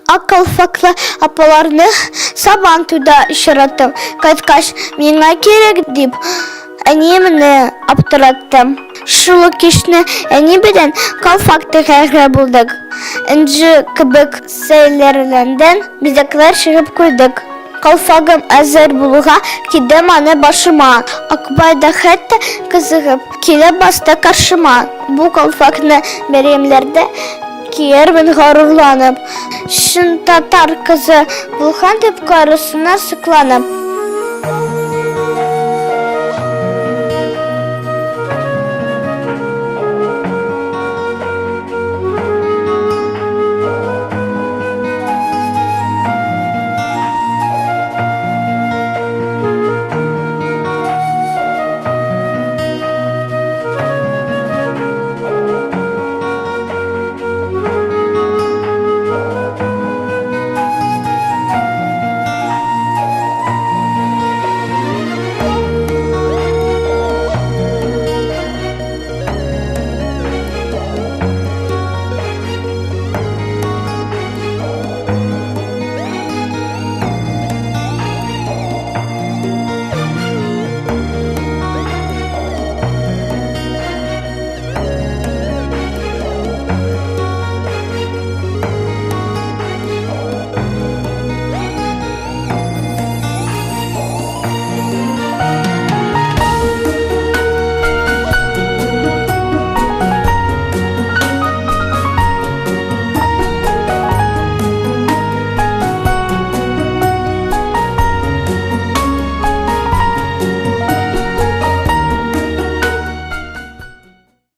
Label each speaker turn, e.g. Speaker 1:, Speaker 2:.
Speaker 1: Ак калфаклы апаларны Сабан туйда очраттым. Кайткач, миңа кирәк дип, әниемне аптыраттым. Шул ук кичне әни белән калфак тегәргә булдык. Энҗе кебек сәйләнләнгән бизәкләр чыгып куйдык. Калфагым әзер булуга, кидем аны башыма. Акбай да хәтта кызыгып, килеп басты каршыма. Бу калфакны бәйрәмнәрдә киярмен горурланып. Чын татар кызы булган дип карасыннар сокланып.